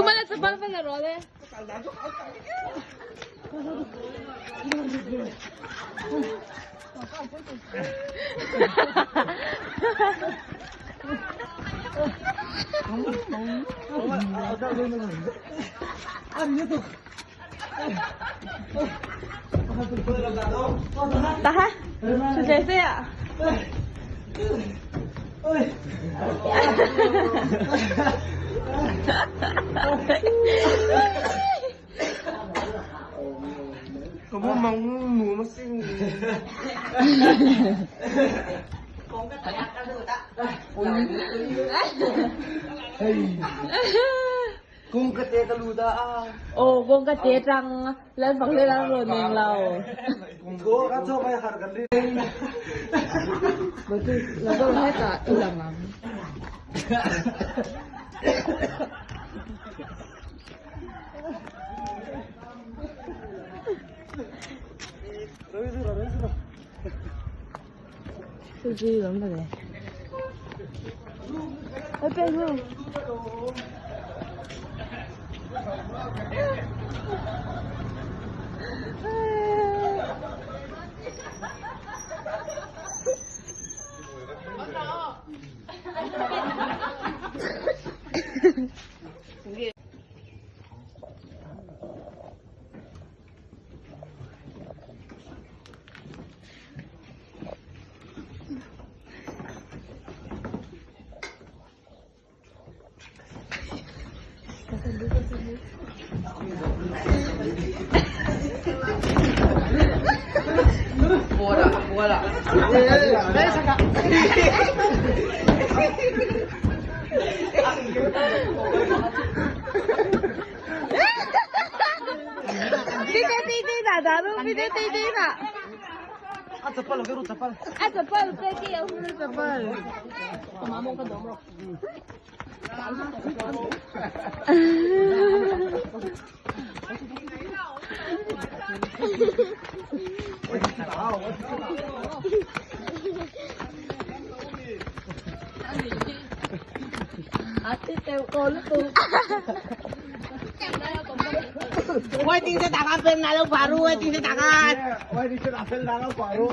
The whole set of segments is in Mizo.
मला चप्पल पण रोले. 打开，是谁飞啊？ 哦，我个结账，咱房里咱罗明了。我这那个还打一两人。手机扔了嘞。哎，别扔。 我顶着大家分拿了八路，我顶着大家。我顶着大分拿了八路。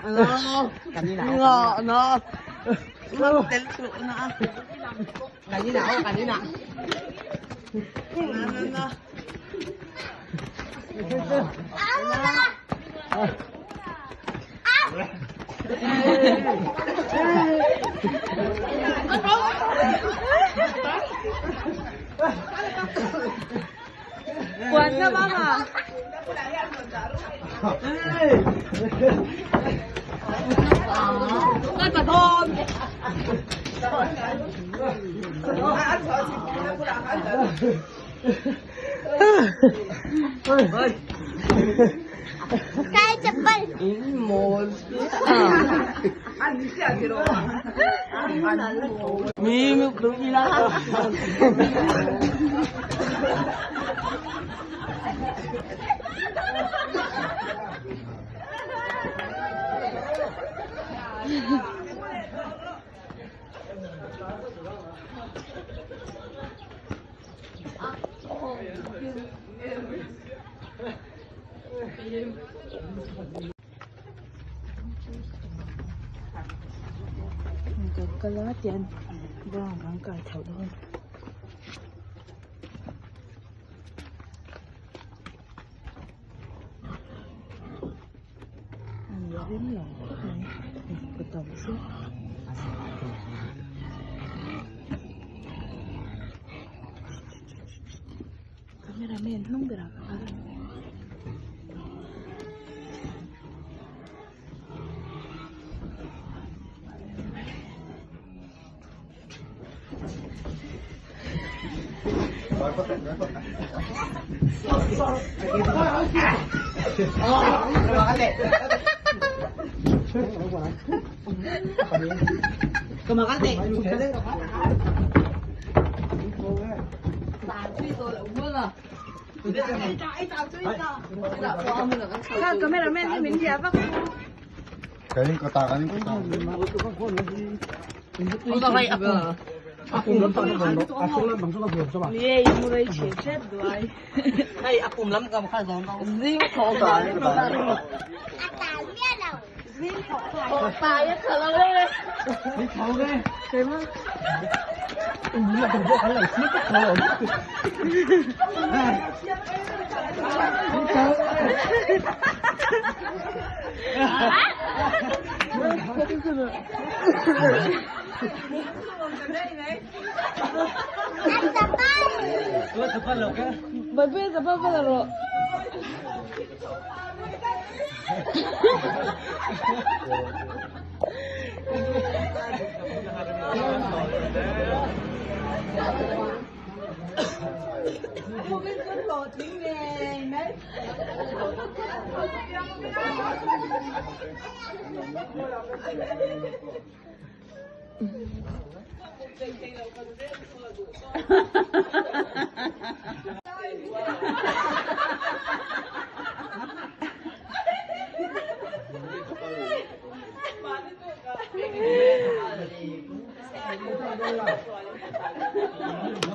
Ano? Kanina ako. Ano? Na. Kanina ako, kanina. Ano na? 管他妈妈。那把刀。काय चप्पल Kala tiyan bang ang kai thau don. Zim lo khawp mai hei ka tam zet. Camera man hnung berah ka kal. Cameraman hi min hria vak.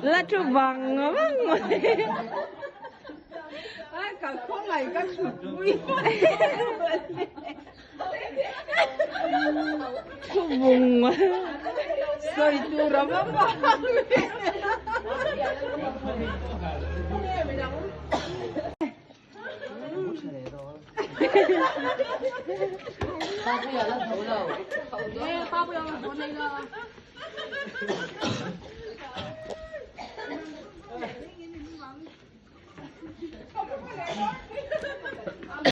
La thu vang vang mai. Ka khawngaih ka thutpui. Thu vung sawi tur a va vang ve.